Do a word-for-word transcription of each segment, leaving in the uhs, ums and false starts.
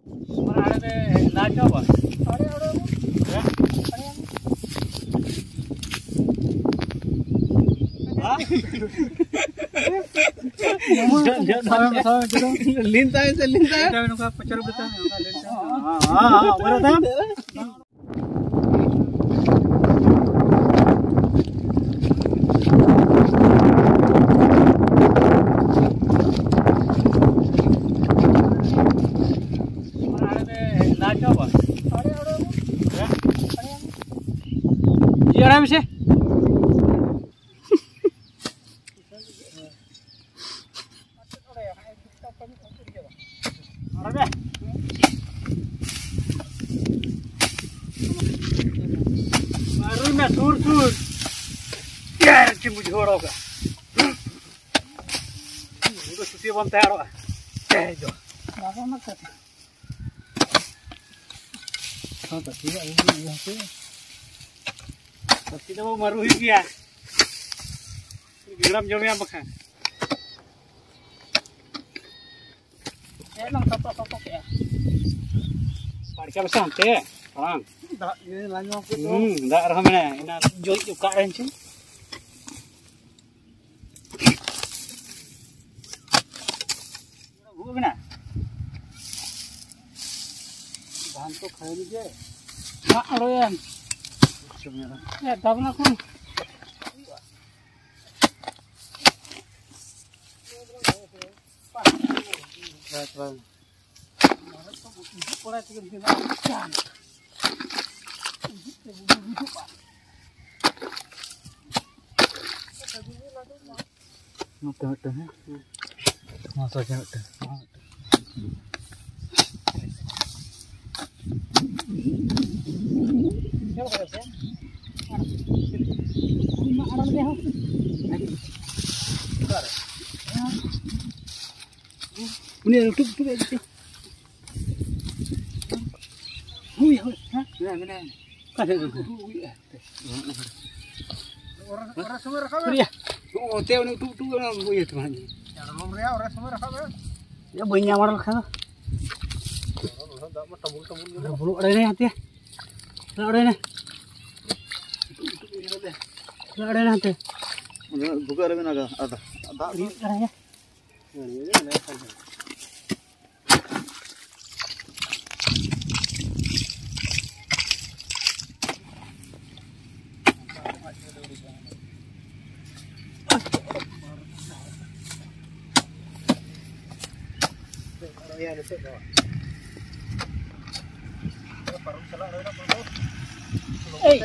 ᱚᱱᱟ ᱟᱲᱮ ᱨᱮ ᱞᱟᱡ ᱦᱚᱸ ᱵᱟᱝ᱾ ᱟᱲᱮ, ᱟᱲᱮ, ᱟᱲᱮ᱾ ᱦᱮᱸ? ᱦᱮᱸ? ᱡᱚ-, ᱡᱚ-, ᱞᱤᱱ ᱛᱟᱭ ᱥᱮ ᱞᱤᱱ ᱛᱟᱭ? ᱱᱚᱝᱠᱟ ᱯᱚᱪᱚᱨ ᱵᱮᱛᱟ, ᱱᱚᱝᱠᱟ ᱞᱤᱱ ᱛᱟᱭ᱾ ᱦᱮᱸ, ᱦᱮᱸ, ᱦᱮᱸ, ᱵᱚᱞᱮ ᱛᱟᱢ᱾ ᱤᱭᱟᱹ ᱟᱲᱟᱜ ᱢᱮᱥᱮ᱾ ᱟᱹᱨᱩᱭ ᱢᱮ, ᱥᱩᱨ, ᱥᱩᱨ᱾ ᱪᱮᱫ ᱮᱢ ᱵᱩᱡᱷᱟᱹᱣ ᱦᱚᱲ ᱠᱟᱜ? ᱩᱱᱠᱩ ᱫᱚ ᱪᱷᱩᱴᱤ ᱵᱟᱢ ᱛᱟᱦᱮᱸ ᱦᱚᱲᱚᱜᱼᱟ᱾ ᱪᱮᱫ ᱫᱚ? ᱦᱚᱸ, ᱛᱟᱹᱠᱤ ᱫᱚ ᱟᱹᱜᱩ ᱦᱩᱭᱩᱜ ᱜᱮᱭᱟ, ᱦᱟᱯᱮ᱾ ᱛᱟᱹᱠᱤ ᱫᱚ ᱢᱟᱹᱨᱩ ᱦᱩᱭᱩᱜ ᱜᱮᱭᱟ᱾ ᱜᱮᱲᱟᱢ ᱡᱚᱢᱮᱭᱟ ᱵᱟᱠᱷᱟᱱ᱾ ᱪᱮᱫ ᱞᱟᱝ ᱥᱟᱯᱟ ᱥᱟᱯᱟ ᱠᱮᱜᱼᱟ? ᱯᱟᱲᱠᱟ ᱵᱮᱥᱟ ᱦᱟᱱᱛᱮ, ᱢᱟᱲᱟᱝ᱾ ᱫᱟᱜ ᱜᱮ ᱞᱟᱧᱚ ᱠᱮᱫ ᱫᱚ᱾ ᱦᱩᱸ, ᱫᱟᱜ ᱨᱮᱦᱚᱸ ᱢᱮᱱᱟᱭᱟ, ᱮᱱᱟ ᱡᱚᱡ ᱚᱠᱟ ᱨᱮ ᱦᱮᱸᱪᱚ᱾ ᱵᱷᱩᱜᱟᱹᱜ ᱢᱮᱱᱟᱜᱼᱟ᱾ ᱫᱷᱟᱱ ᱠᱚ ᱠᱷᱟᱹᱭᱟᱹᱞᱤ ᱜᱮ᱾ ᱢᱟᱜ ᱟᱲᱚᱭᱮᱱ᱾ ᱵᱩᱡᱷᱟᱹᱣ ᱢᱮ᱾ ᱮ, ᱫᱟᱵᱱᱟ ᱠᱷᱚᱱ᱾ ᱵᱟᱝ, ᱵᱟᱝ᱾ ᱱᱚᱛᱮ ᱢᱤᱫᱴᱟᱝ, ᱦᱮᱸ? ᱱᱚᱣᱟ ᱥᱟᱡᱟ ᱢᱤᱫᱴᱟᱝ᱾ ᱩᱱᱤ ᱞᱩᱴᱩ ᱞᱩᱴᱩ ᱜᱮ ᱡᱩᱛᱤ᱾ ᱦᱩᱭ, ᱦᱩᱭ, ᱦᱮᱸ? ᱢᱮᱱᱟᱭᱟ, ᱢᱮᱱᱟᱭᱟ᱾ ᱚᱠᱟ ᱥᱮᱫ ᱨᱮ? ᱦᱩᱭ, ᱦᱩᱭ, ᱦᱩᱭ᱾ ᱚᱨ-, ᱚᱨ ᱥᱚᱢᱚᱭ ᱨᱟᱠᱟᱵ ᱢᱮ᱾ ᱥᱩᱨᱤᱭᱟ᱾ ᱚ, ᱛᱮ ᱩᱱᱤ ᱩᱴᱩ ᱩᱴᱩ ᱜᱮ ᱚᱱᱟ ᱤᱭᱟᱹ ᱛᱮ ᱵᱟᱝ ᱦᱟᱸᱜ᱾ ᱪᱟᱲᱚᱢ ᱨᱮᱭᱟᱜ ᱚᱨ ᱥᱚᱢᱚᱭ ᱨᱟᱠᱟᱵ ᱢᱮ᱾ ᱭᱟ, ᱵᱟᱹᱧ ᱧᱟᱢ ᱟᱲ ᱞᱮᱠᱷᱟᱱ ᱫᱚ᱾ ᱵᱚᱞᱚ ᱚᱲᱟᱭ ᱱᱮ ᱦᱟᱱᱛᱮ᱾ ᱵᱚᱞᱚ ᱚᱲᱟᱭ ᱱᱮ᱾ ᱵᱚᱞᱚ ᱚᱲᱟᱭ ᱱᱮ ᱦᱟᱱᱛᱮ᱾ ᱚᱸᱰᱮ ᱵᱷᱩᱜᱟᱹᱜ ᱨᱮ ᱢᱮᱱᱟᱜᱼᱟ, ᱟᱫᱟ᱾ ᱫᱟᱜ ᱫᱚ ᱨᱤᱫ ᱚᱲᱟᱭ ᱱᱮ᱾ ᱮᱭ,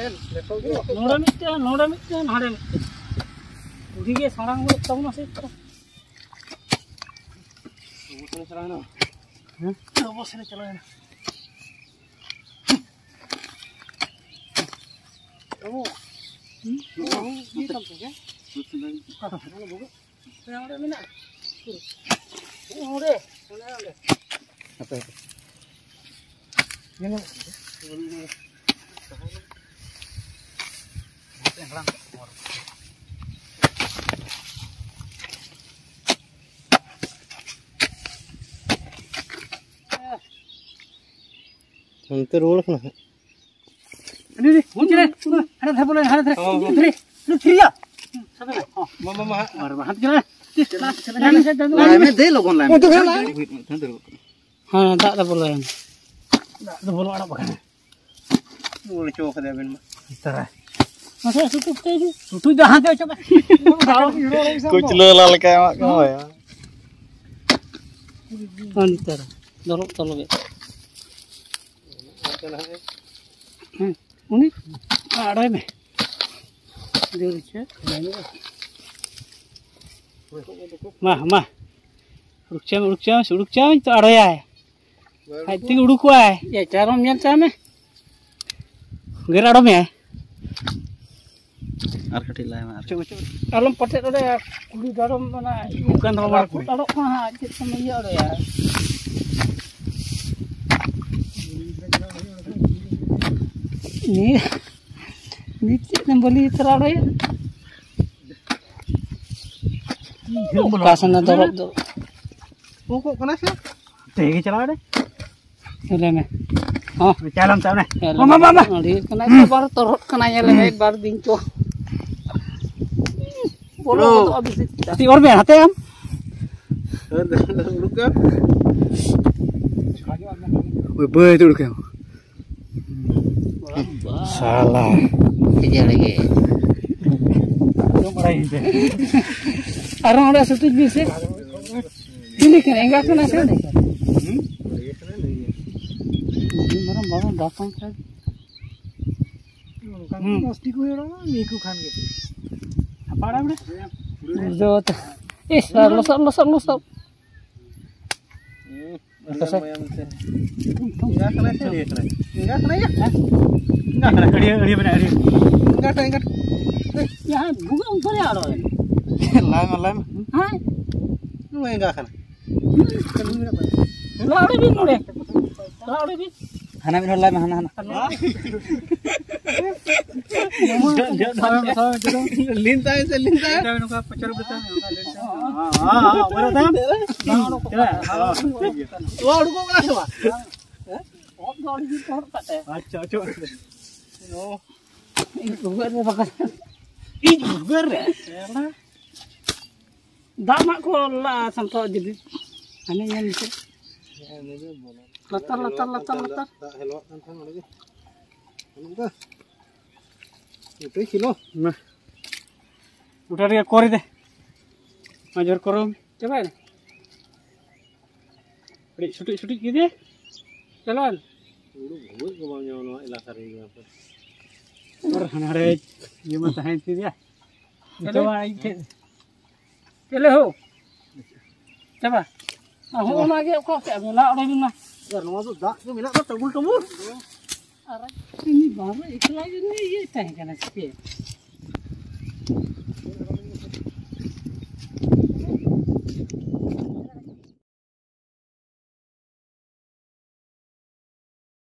ᱱᱚᱰᱮ ᱢᱤᱫᱴᱮᱱ, ᱱᱚᱰᱮ ᱢᱤᱫᱴᱮᱱ, ᱦᱟᱸᱰᱮ ᱢᱤᱫᱴᱮᱱ᱾ ᱠᱩᱲᱤ ᱜᱮ ᱥᱟᱲᱟᱝ ᱜᱚᱫᱚᱜ ᱛᱟᱵᱚᱱᱟ ᱥᱮ ᱪᱮᱫ? ᱦᱮᱸ? ᱚᱵᱚᱥᱮᱱ ᱪᱟᱞᱟᱣᱮᱱᱟ᱾ ᱚ, ᱦᱩᱸ? ᱚ, ᱤᱭᱟᱹ ᱛᱟᱢ ᱛᱮ, ᱦᱮᱸ? ᱚᱠᱟ ᱠᱷᱚᱱ? ᱚᱱᱟ ᱵᱷᱩᱜᱟᱹᱜ? ᱦᱮᱸ, ᱚᱸᱰᱮ ᱢᱮᱱᱟᱜᱼᱟ᱾ ᱚᱸᱰᱮ, ᱚᱱᱮ ᱚᱸᱰᱮ᱾ ᱦᱟᱯᱮ, ᱦᱟᱯᱮ᱾ ᱧᱮᱞ ᱧᱟᱢᱚᱜ ᱠᱟᱱᱟ ᱛᱚ? ᱚᱱᱛᱮ ᱨᱩᱣᱟᱹᱲ ᱠᱟᱱᱟ ᱦᱟᱸᱜ᱾ ᱟᱹᱰᱤ, ᱟᱹᱰᱤ, ᱦᱩᱸ, ᱪᱮᱞᱮ, ᱦᱟᱱᱮ ᱫᱷᱟᱨᱮ ᱵᱚᱞᱚ, ᱦᱟᱱᱮ ᱫᱷᱟᱨᱮ, ᱦᱩᱸ, ᱦᱩᱸ᱾ ᱫᱷᱤᱨᱤ, ᱫᱷᱤᱨᱤ, ᱫᱷᱤᱨᱤ, ᱭᱟ᱾ ᱦᱩᱸ, ᱥᱟᱵᱮ ᱢᱮ᱾ ᱦᱚᱸ, ᱢᱟ, ᱢᱟ, ᱢᱟ, ᱦᱟᱸᱜ᱾ ᱟᱨ ᱵᱟᱦᱟᱛ ᱜᱮᱞᱟ᱾ ᱞᱟᱭ ᱢᱮ, ᱫᱮ ᱞᱚᱜᱚᱱ ᱞᱟᱭ ᱢᱮ᱾ ᱩᱱᱠᱩ ᱜᱮ ᱞᱟᱭ ᱢᱮ᱾ ᱦᱮᱸ, ᱫᱟᱜ ᱨᱮ ᱵᱚᱞᱚᱭᱮᱱ᱾ ᱫᱟᱜ ᱫᱚ ᱵᱚᱞᱚ ᱟᱲᱟᱜ ᱵᱟᱠᱷᱟᱱ᱾ ᱨᱩᱣᱟᱹᱲ ᱦᱚᱪᱚ ᱠᱟᱫᱮᱭᱟ ᱵᱮᱱ ᱢᱟ᱾ ᱛᱟᱨᱟ᱾ ᱢᱟᱥᱮ ᱥᱩᱛᱩᱜ ᱛᱮ ᱦᱤᱡᱩᱜ᱾ ᱥᱩᱛᱩᱜ ᱫᱚ ᱦᱟᱱᱛᱮ ᱚᱪᱚᱜ ᱢᱮ᱾ ᱠᱩᱪᱞᱟᱹ ᱞᱟ ᱞᱮᱠᱟ ᱮᱢᱟᱜ ᱠᱟᱱᱟ ᱵᱟᱭᱟ᱾ ᱚᱱᱛᱮ ᱨᱮ᱾ ᱫᱚᱞᱚᱜ ᱛᱚᱞᱚ ᱜᱮ᱾ ᱦᱮᱸ, ᱩᱱᱤ ᱟᱲᱟᱭ ᱢᱮ᱾ ᱫᱟᱹᱲ ᱦᱚᱪᱚ᱾ ᱢᱟ, ᱢᱟ᱾ ᱩᱰᱩᱠ ᱪᱟᱢ, ᱩᱰᱩᱠ ᱪᱟᱢ, ᱩᱰᱩᱠ ᱪᱟᱢ, ᱛᱚ ᱟᱲᱟᱭᱟᱭ᱾ ᱟᱡ ᱛᱮᱜᱮ ᱩᱰᱩᱠᱚᱜᱼᱟᱭ᱾ ᱮ, ᱪᱟᱨᱚᱢ ᱧᱮᱞ ᱪᱟᱭ ᱢᱮ᱾ ᱜᱮᱨ ᱟᱲᱚᱢᱮᱭᱟᱭ᱾ ᱟᱨ ᱠᱟᱹᱴᱤᱡ ᱞᱟᱭ ᱢᱮ, ᱟᱨ ᱪᱚ, ᱪᱚ, ᱟᱞᱚᱢ ᱯᱟᱴᱮᱫ ᱚᱸᱰᱮ ᱠᱩᱲᱤ ᱫᱟᱨᱚᱢ ᱚᱱᱟ ᱤᱭᱟᱹ ᱚᱱᱠᱟᱱ ᱫᱚ ᱵᱟᱝ ᱨᱟᱹᱯᱩᱫ ᱠᱩᱲᱤ᱾ ᱟᱲᱚᱜ ᱠᱟᱱᱟ ᱦᱟᱸᱜ, ᱪᱮᱫ ᱠᱚᱢ ᱤᱭᱟᱹ ᱚᱸᱰᱮᱭᱟ? ᱱᱤᱭᱟᱹ, ᱱᱤᱛ ᱪᱮᱫ ᱮᱢ ᱵᱟᱹᱞᱤ ᱛᱚᱨᱟ ᱚᱸᱰᱮᱭᱟ? ᱚᱠᱟ ᱥᱮᱱ ᱫᱚᱨᱚᱯ ᱫᱚ? ᱩᱱᱠᱩ ᱠᱟᱱᱟ ᱥᱮ? ᱛᱮᱜᱮ ᱪᱟᱞᱟᱣ ᱨᱮ᱾ ᱞᱟᱹᱭ ᱢᱮ᱾ ᱦᱚᱸ᱾ ᱪᱟᱞᱟᱢ ᱛᱟᱵᱱᱟ᱾ ᱧᱮᱞ ᱢᱟ, ᱢᱟ, ᱢᱟ, ᱢᱟ᱾ ᱟᱹᱰᱤ ᱠᱟᱱᱟ, ᱮᱠᱫᱚᱢ ᱵᱟᱨ ᱛᱚᱨᱦᱚᱫ ᱠᱟᱱᱟ, ᱧᱮᱞ ᱢᱮ, ᱮᱠᱵᱟᱨ ᱵᱤᱧ ᱠᱚ᱾ ᱵᱚᱞᱚ ᱦᱮᱞᱳ᱾ ᱜᱚᱫᱚᱜᱼᱟ ᱵᱮᱥᱤ ᱪᱮᱛᱟᱱ᱾ ᱠᱟᱹᱴᱤᱡ ᱚᱨ ᱢᱮ, ᱦᱟᱛᱮ ᱟᱢ᱾ ᱩᱰᱩᱠ ᱠᱟᱢ᱾ ᱵᱟᱹᱭ ᱵᱟᱹᱭ ᱛᱮ ᱩᱰᱩᱠ ᱠᱟᱢ᱾ ᱥᱟᱞᱟ᱾ ᱠᱷᱮᱡᱟᱲ ᱜᱮ᱾ ᱟᱨᱦᱚᱸ ᱚᱸᱰᱮ ᱥᱩᱛᱩᱡ ᱵᱤᱱ ᱥᱮ᱾ ᱪᱤᱞᱤ ᱠᱟᱱᱟ? ᱮᱸᱜᱟ ᱠᱟᱱᱟ ᱥᱮ? ᱢᱟᱨᱟᱝ ᱵᱟᱵᱟ ᱫᱟᱛᱟᱝ ᱠᱷᱟᱡ᱾ ᱦᱩᱸ᱾ ᱫᱚᱥᱴᱤ ᱠᱚ ᱦᱩᱭᱩᱜᱼᱟ, ᱱᱤᱭᱟᱹ ᱠᱚ ᱠᱷᱟᱱ ᱜᱮ᱾ ᱦᱟᱯᱟᱲᱟᱢ ᱨᱮ? ᱵᱩᱡᱷᱟᱹᱣ ᱛᱚ᱾ ᱤᱥ, ᱟᱨ ᱞᱚᱥᱚᱫ, ᱞᱚᱥᱚᱫ, ᱞᱚᱥᱚᱫ᱾ ᱦᱩᱸ, ᱞᱚᱥᱚᱫ᱾ ᱮᱸᱜᱟ ᱠᱟᱱᱟᱭ ᱥᱮ ᱟᱹᱲᱭᱟᱹ ᱠᱟᱱᱟᱭ? ᱮᱸᱜᱟ ᱠᱟᱱᱟᱭ ᱭᱟ? ᱦᱮᱸ? ᱮᱸᱜᱟ ᱠᱟᱱᱟᱭ, ᱟᱹᱲᱭᱟᱹ, ᱟᱹᱲᱭᱟᱹ ᱢᱮᱱᱟᱜᱼᱟ, ᱟᱹᱲᱭᱟᱹ᱾ ᱮᱸᱜᱟ ᱠᱟᱱᱟᱭ, ᱮᱸᱜᱟ ᱠᱟᱱᱟᱭ᱾ ᱮᱭ, ᱡᱟᱦᱟᱸᱭ ᱵᱷᱩᱜᱟᱹᱜ ᱩᱱᱠᱩ ᱨᱮ ᱟᱲᱚ ᱮᱱ᱾ ᱞᱟᱭ ᱢᱟ, ᱞᱟᱭ ᱢᱟ᱾ ᱦᱮᱸ? ᱱᱩᱭ ᱮᱸᱜᱟ ᱠᱟᱱᱟᱭ᱾ ᱞᱟᱲᱮ ᱵᱤᱱ ᱱᱚᱰᱮ᱾ ᱞᱟᱲᱮ ᱵᱤᱱ᱾ ᱦᱟᱱᱟ ᱢᱤᱫ ᱦᱚᱲ ᱞᱟᱭ ᱢᱮ, ᱦᱟᱱᱟ, ᱦᱟᱱᱟ᱾ ᱞᱤᱱ ᱛᱟᱭ ᱥᱮ ᱞᱤᱱ ᱛᱟᱭ᱾ ᱱᱚᱝᱠᱟ ᱯᱚᱪᱚᱨ ᱵᱮᱛᱟ, ᱱᱚᱝᱠᱟ ᱞᱤᱱ ᱛᱟᱭ᱾ ᱦᱮᱸ, ᱦᱮᱸ, ᱦᱮᱸ, ᱚᱠᱚᱭ ᱫᱚ ᱛᱟᱭᱚᱢ? ᱪᱮᱫᱟᱜ? ᱦᱮᱸ, ᱦᱮᱸ, ᱦᱮᱸ᱾ ᱱᱚᱣᱟ ᱩᱰᱩᱠᱚᱜ ᱠᱟᱱᱟ ᱥᱮ ᱵᱟᱝ? ᱚᱦᱚᱵ ᱫᱚ ᱟᱹᱰᱤ ᱡᱳᱨ ᱛᱚᱦᱚᱫ ᱠᱟᱜ ᱛᱟᱭᱟ᱾ ᱟᱪᱪᱷᱟ, ᱟᱪᱪᱷᱟ᱾ ᱚ᱾ ᱤᱧ ᱵᱷᱩᱜᱟᱹᱜ ᱨᱮ ᱵᱟᱠᱷᱟᱱ᱾ ᱤᱧ ᱵᱷᱩᱜᱟᱹᱜ ᱨᱮ? ᱫᱟᱜ ᱢᱟᱜ ᱠᱚ ᱞᱟ ᱥᱟᱢᱴᱟᱣ ᱤᱫᱤ ᱵᱤᱱ᱾ ᱦᱟᱱᱮ ᱧᱮᱞ ᱢᱮᱥᱮ᱾ ᱞᱟᱛᱟᱨ, ᱞᱟᱛᱟᱨ, ᱞᱟᱛᱟᱨ, ᱞᱟᱛᱟᱨ᱾ ᱫᱟᱜ ᱦᱮᱞᱣᱟᱜ ᱠᱟᱱ ᱛᱟᱦᱮᱸ ᱚᱸᱰᱮ ᱜᱮ᱾ ᱚᱱᱠᱟ᱾ ᱱᱚᱛᱮ ᱠᱷᱮᱞᱳ᱾ ᱢᱟ᱾ ᱜᱚᱴᱟ ᱨᱮᱜᱮ ᱠᱚᱨ ᱤᱫᱤ᱾ ᱢᱟ ᱡᱳᱨ ᱠᱚᱨᱚ᱾ ᱪᱟᱵᱟᱭᱮᱱᱟ? ᱠᱟᱹᱴᱤᱡ ᱥᱩᱴᱩᱡ ᱥᱩᱴᱩᱡ ᱠᱮᱫᱮ᱾ ᱪᱟᱞᱟᱣᱮᱱ? ᱦᱩᱲᱩ ᱵᱷᱩᱜᱟᱹᱜ ᱜᱮ ᱵᱟᱢ ᱧᱟᱢᱟ ᱱᱚᱣᱟ ᱮᱞᱟᱠᱟ ᱨᱮ ᱤᱭᱟᱹ ᱟᱯᱮ᱾ ᱟᱨ ᱦᱟᱱᱮ ᱦᱟᱸᱰᱮ ᱤᱭᱟᱹ ᱢᱟ ᱛᱟᱦᱮᱸᱭᱮᱱ ᱛᱤᱧ ᱜᱮᱭᱟ᱾ ᱪᱮᱞᱮ? ᱱᱤᱛᱚᱜ ᱢᱟ ᱤᱧ ᱴᱷᱮᱱ᱾ ᱪᱮᱞᱮ ᱦᱳ? ᱪᱟᱵᱟ᱾ ᱟᱨ ᱦᱚᱸᱜᱼᱚ ᱱᱚᱣᱟ ᱜᱮ ᱚᱠᱟ ᱥᱮᱫ ᱟᱹᱜᱩ ᱞᱟ ᱚᱸᱰᱮ ᱵᱤᱱ ᱢᱟ᱾ ᱭᱟ, ᱱᱚᱣᱟ ᱫᱚ ᱫᱟᱜ ᱜᱮ ᱢᱮᱱᱟᱜ ᱫᱚ ᱴᱟᱹᱵᱩᱞ ᱴᱟᱹᱵᱩᱞ᱾ ᱟᱨ ᱩᱱᱤ ᱵᱟᱵᱟ ᱮᱠᱞᱟ ᱜᱮ ᱩᱱᱤ ᱤᱭᱟᱹ ᱛᱟᱦᱮᱸ ᱠᱟᱱᱟ ᱥᱮ ᱪᱮᱫ?